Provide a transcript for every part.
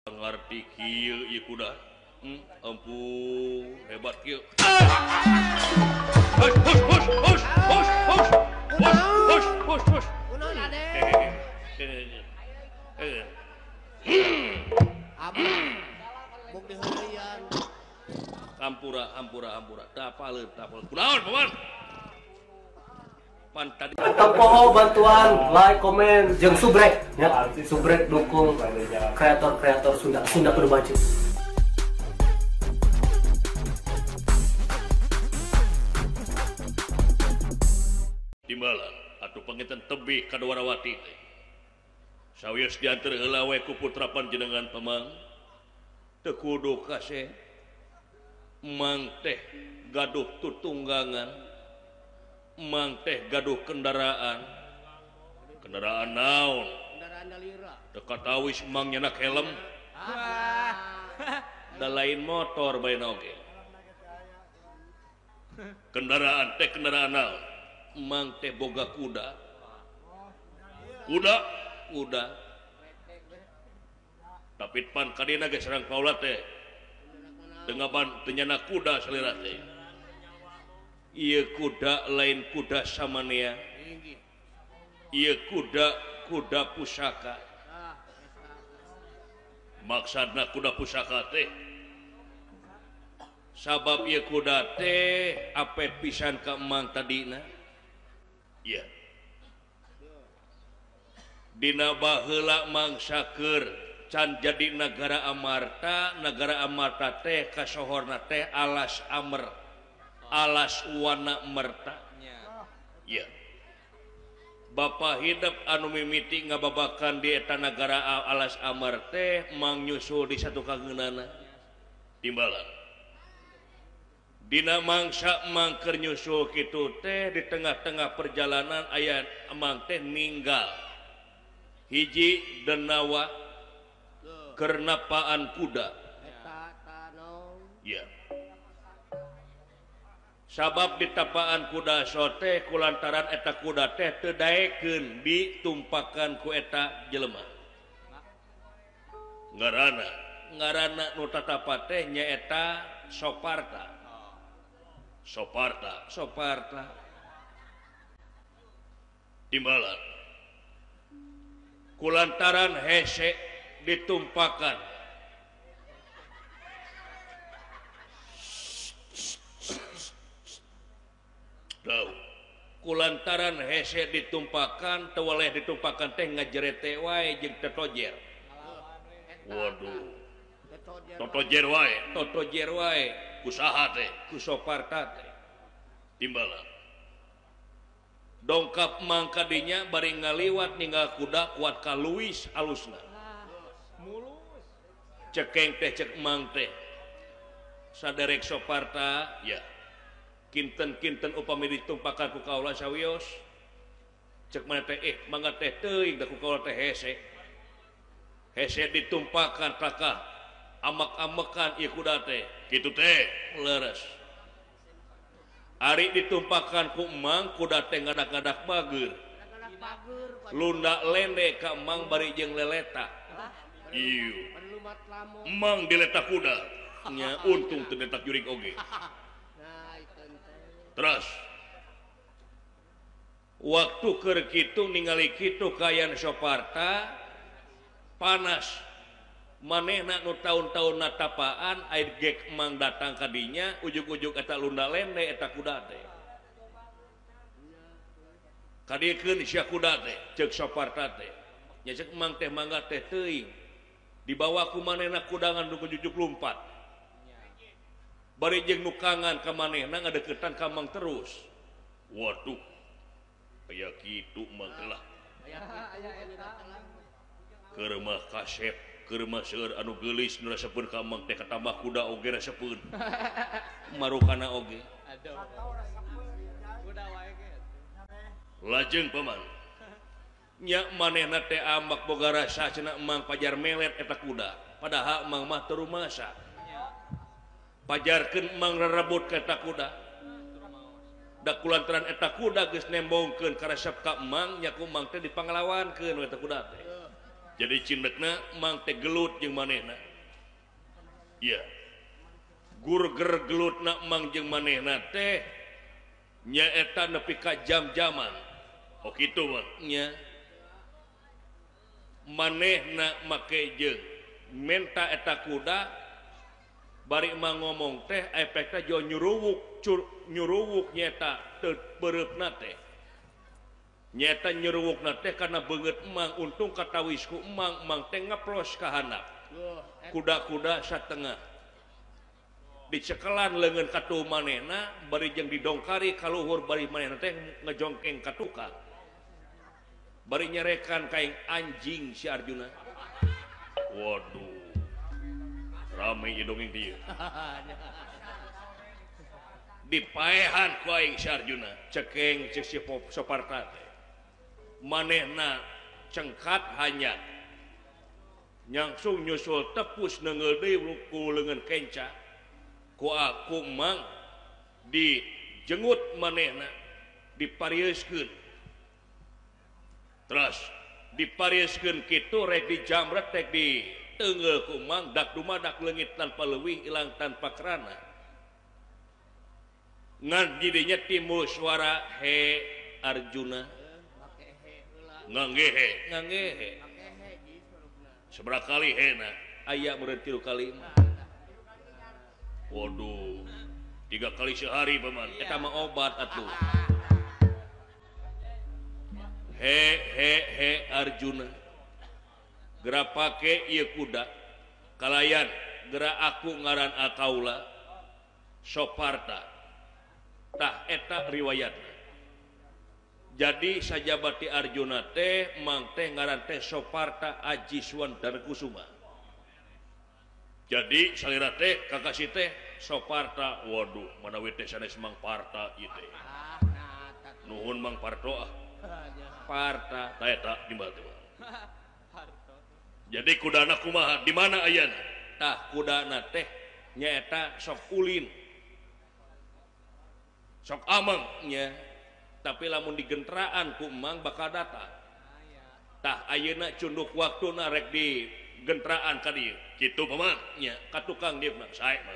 Ngarti kieu ieu kuda. Ampun, hebat kieu. Hush hush hush hush hush hush hush hush hush. Kunaon ade? Abah. Buk diheureuyan. Ampura ampura ampura. Teu apaleun, teu apaleun. Kunaon, Paman? Pan tadi Tong poho bantuan like, komen, jeung subrek ya. Subrek dukung kreator-kreator Sunda. Sunda kudu maju. Timbalan atuh panginten tebih ka Dwarawati teh. Sawios dianteur heula we ku putra panjenengan Pamang. Teu kudu kaseh. Mang teh gaduh tutunggangan. Mang teh gaduh kendaraan. Kendaraan naon? Kendaraan dalira. Teu katawis mang nyenak helm. Da lain motor bae oge. Kendaraan teh kendaraan naon? Mang teh boga kuda. Kuda, kuda. Tapi pan kadina ge sareng kaula teh. Teu ngaban teu nyana kuda salira teh. Ieu kuda lain kuda samanea. Ieu kuda kuda pusaka. Maksudna kuda pusaka teh sabab ieu kuda teh apet pisan ka emang tadina. Iya. Dina baheula mangsa keur can jadi nagara Amarta, nagara Amarta teh kasohorna teh alas Amer, alas wana merta. Iya. Bapak hidup anu mimiti ngababakan di eta nagara alas Amer teh mang nyusul di satu kageunana. Timbalan. Dina mangsa mang keur nyusul kitu teh di tengah-tengah perjalanan aya emang teh ninggal hiji denawa keur napaan kuda. Ya. Sabab ditapaan kuda sote kulantaran eta kuda teh teu daekeun ditumpakan ku eta jelema. Ngaranna, ngaranna nu tatapa teh nyaeta Soparta. Soparta, Soparta. Timbalan. Kulantaran hese ditumpakan. Tahu. Kulantaran hese ditumpakan, teu weleh ditumpakan teh ngajerete wae jeung tetojer. Waduh. Totojer wae, totojer wae. Ku saha teh, ku Soparta teh. Timbalan. Dongkap mang kadinya bari ngaliwat ninggal kuda kuat ka luwis alusna. Cekeng teh cek mang teh. Saderek Soparta, ya. Kinten-kinten upami ditumpakan ku kaula sawios. Cek mana teh mangga teh teuing da ku kaula teh hese. Hese ditumpakan kakah amak-amakan ieu kuda teh. Kitu teh leres. Ari ditumpakan ku emang kuda teh ngadak-ngadak bager. Lunda lende ka emang bari jeung leleta. Ieu. Emang diletak kuda. Nya untung teu diletak jurig oge. Terus waktu keur kitu ningali kitu kaayaan Soparta panas. Manehna nu taun-taun natapaan air gek emang datang kadinya ujug-ujug eta lunda lende eta kuda teh. Kadiekeun sia kuda teh ceuk Soparta teh. Nya ceuk emang teh mangga teh teuing. Dibawa ku manehna kudangan nu jujuk lumpat. Bari jeung nukangan ka manehna ngadeukeutan ka mang terus. Waduh. Aya kitu mang teh lah. Keur mah kasep, keur mah seueur anu geulis nu resepeun ka mang teh katambah kuda oge resepeun. Marukana oge. Lajeng paman. Nya manehna teh amak boga rasa cenah emang pajar melet eta kuda. Padahal emang mah teu rumasa. Pajarkeun emang rerebut ka eta kuda. Da kulantaran eta kuda geus nembongkeun karesep ka emang nya ku emang teh dipanglawankeun eta kuda teh. Jadi cindekna mang teh gelut jeung manehna. Iya. Gurger gelutna mang jeung manehna teh nyaeta nepi ka jam-jaman. Oh kitu mah nya. Manehna make jeung menta eta kuda bari mang ngomong teh efekna jo nyuruwuk nyuruwuk nyeta teu beureupna teh. Nyeta nyuruwukna teh karena beungeut emang untung katawis ku emang emang teh ngeplos ka handap. Kuda-kuda satengah dicekelan leungeun katuh manehna bari jeung didongkari ka luhur bari manehna teh ngejongkeng ka tukang. Bari nyerekan kaing anjing si Arjuna. Waduh. Rame ieu dongeng dieu. Dipaehan ku aing si Arjuna, cekeng cek si Soparta teh. Manehna cengkat hanya nyangsung nyusul tepus neunggeul deui ku leungeun kenca. Ku aku mang dijenggut manehna diparieuskeun. Terus diparieuskeun kitu rek dijamret rek diteunggeul ku mang dak dumadak leungit tanpa leuwih ilang tanpa kerana. Ngan didinya timbul suara he Arjuna. Nganggehe, nganggehe. Seberapa kali hena aya meureun 3 kali. Waduh, 3 kali sehari paman. Eta mah obat atuh. He he he Arjuna. Geura pake ieu kuda. Kalayan geura aku ngaran akaula Soparta. Tah eta riwayatna. Jadi sajabati Arjuna teh mang teh ngaran teh Soparta Aji Suwandana Kusuma. Jadi salira teh kakasih teh Soparta, waduh manawi teh sanes Mang Parta ieu teh. Nuhun Mang Parto ah. Parta tah eta timbal teh. Jadi kudana kumaha di mana ayana? Tah kudana teh nyaeta sok ulin. Sok ameng nya. Tapi lamun digentraan ku emang bakal datang. Tah ayeuna cunduk waktuna rek di gentraan ka dieu. Kitu paman nya ka tukang dieu sae mah.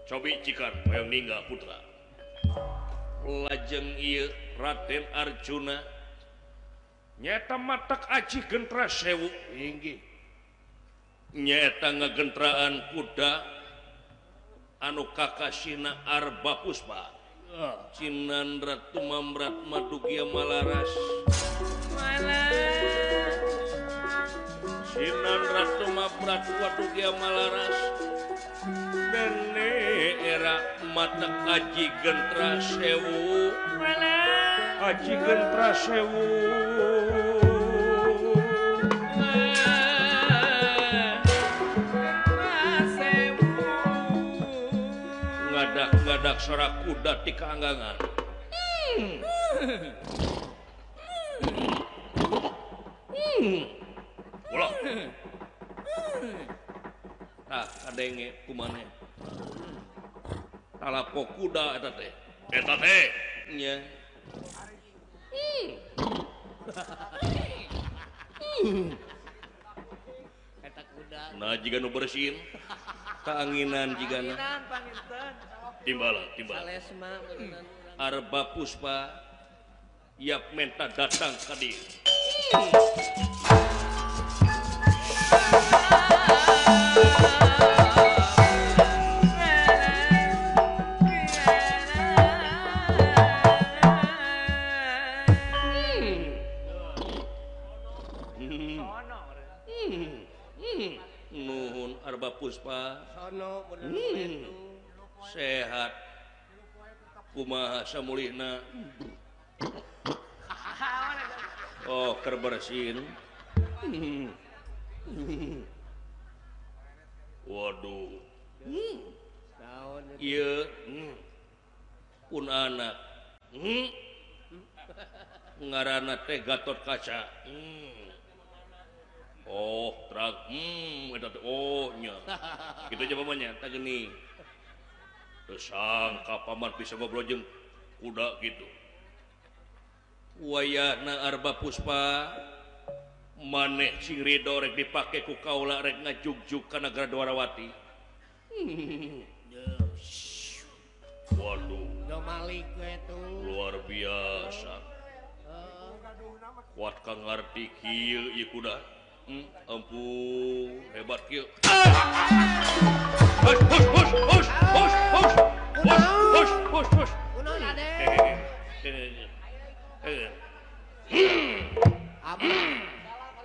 Cobi cikar hoyong ninggal putra. Lajeng ieu Raden Arjuna nyaeta matak aji gentra sewu inggih. Nyaeta ngagentraan kuda anu kakasihna Arba Puspa. Cinandra tumamrat madugia malaras. Cinandra tumamrat madugia malaras. Dene era mata aji gentra sewu. Aji gentra sewu. Ngadak-ngadak suara kuda ti kaanggangan. Ulah. Tah kadenge kumaneh. Talapo kuda eta teh. Eta teh nya. Eta kuda. Nah jiga nu bersin. Kaanginan jigana. Timbala, timbala. Arba Puspa yap menta datang ka dieu. Nuhun Arba Puspa. Sono sehat. Kumaha samulihna? Oh, keur bersin. Waduh. Ieu pun anak. Ngaranna teh Gatot Kaca. Oh, terang. Eta teh oh nya. Kitu aja pamannya, tah geuning. Teu sangka paman bisa ngobrol jeung kuda gitu. Wayahna Arba Puspa Maneh sing ridho rek dipake ku kaula rek ngajugjug ka negara Dwarawati. Waduh. Luar biasa. Kuat kang ngarti kieu ieu kuda. Ampun, hebat kieu. Hush hush hush hush hush hush hush hush hush. Kunaon Ade?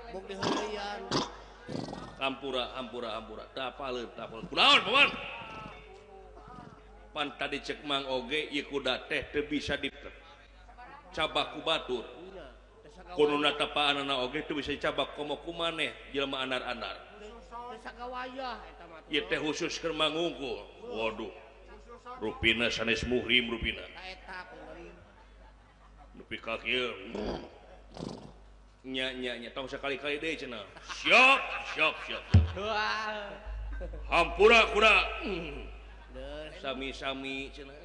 Buk diheureuyan. Hampura hampura hampura. Teu apaleun teu apaleun. Kunaon paman? Pan tadi cek Mang oge ieu kuda teh teu bisa dicabak ku batur. Kununa tapaanana oge teu bisa dicabak komo ku maneh jelema andar-andar. Teu sakawayah eta mah. Ieu teh khusus keur mangungkul. Waduh. Rupina sanes muhrim rupina. Eta muhrim. Nepi ka kieu. Nya nya nya tong sakali-kali deui cenah. Siap siap siap. Hampura kuda. Sami-sami cenah.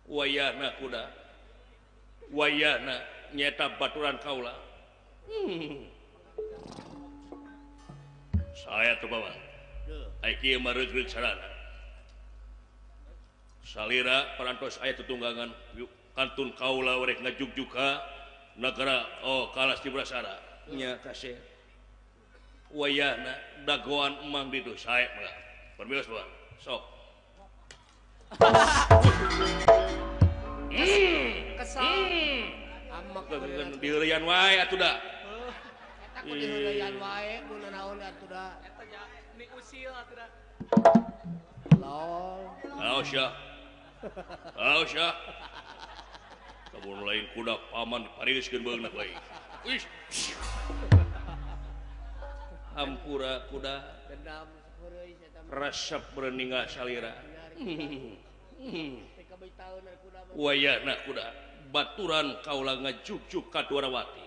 Wayahna kuda. Wayahna nyeta baturan kaula. Saya tuh bawa. Ai kieu mah reug-reug sarana. Salira parantos aya tutunggangan kantun kaula rek ngajugjug ka nagara oh kalas di Brasara. Nya kasih. Wayahna dagoan emang ditu sae mah. Permios bawa. Sok. Kesel. Amak diheureuyan wae atuh da. Eta ku diheureuyan wae mun naon atuh da. Eta nya ni usil atuh da. Lol. Aos ya. Aos ya. Lamun lain kuda paman dipariwiskeun beungna bae. Wih. Hampura kuda dendam heureuy eta mah. Resep bereninggal salira. Wayahna kuda baturan kaula ngajugjug ka Dwarawati.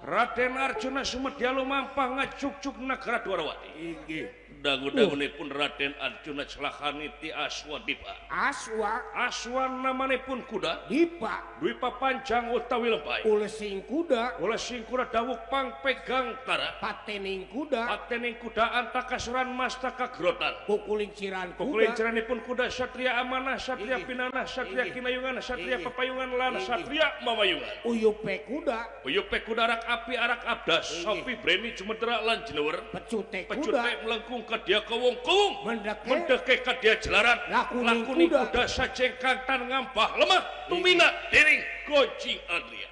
Raden Arjuna sumedya lumampah ngajugjug nagara Dwarawati. Inggih. Dangu-dangunipun Raden Arjuna celakani ti Aswa Dipa. Aswa, Aswa namanipun kuda. Dipa, Dwipa panjang utawi lempai. Ulesing kuda, Ulesing kuda dawuk pangpegang tara. Patening kuda, Patening kuda antakasuran mastaka grotan. Kukulinciran kuda, Kukulinciranipun kuda satria amanah, satria pinanah, satria kinayungan, satria papayungan lan satria mamayungan. Uyupe kuda, Uyupe kuda arak api arak abdas, sopi bremi jumedra lan jenewer. Pecute kuda, Pecute melengkung kadia kewung-kewung, mendeke kadia jelaran, lakuning kuda, kuda sajengkang tan ngampah lemah, tumina dening Gojing Adria.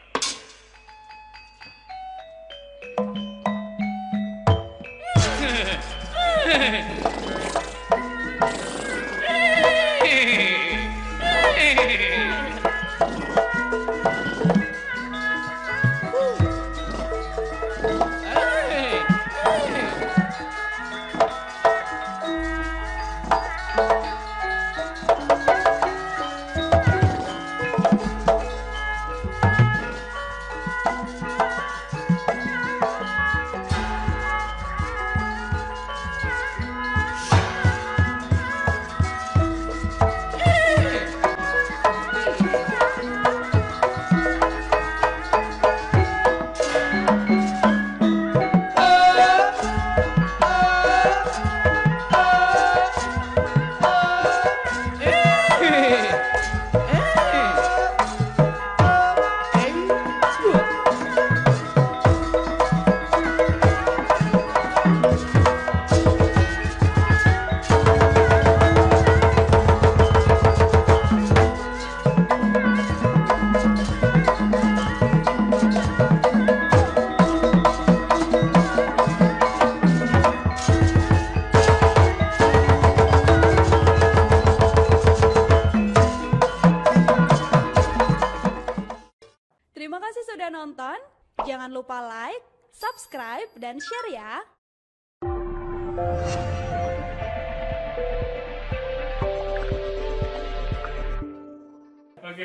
Terima kasih sudah nonton. Jangan lupa like, subscribe, dan share ya.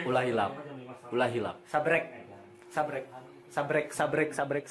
Ulah hilap, ulah hilap. Sabrek, sabrek, sabrek, sabrek, sabrek.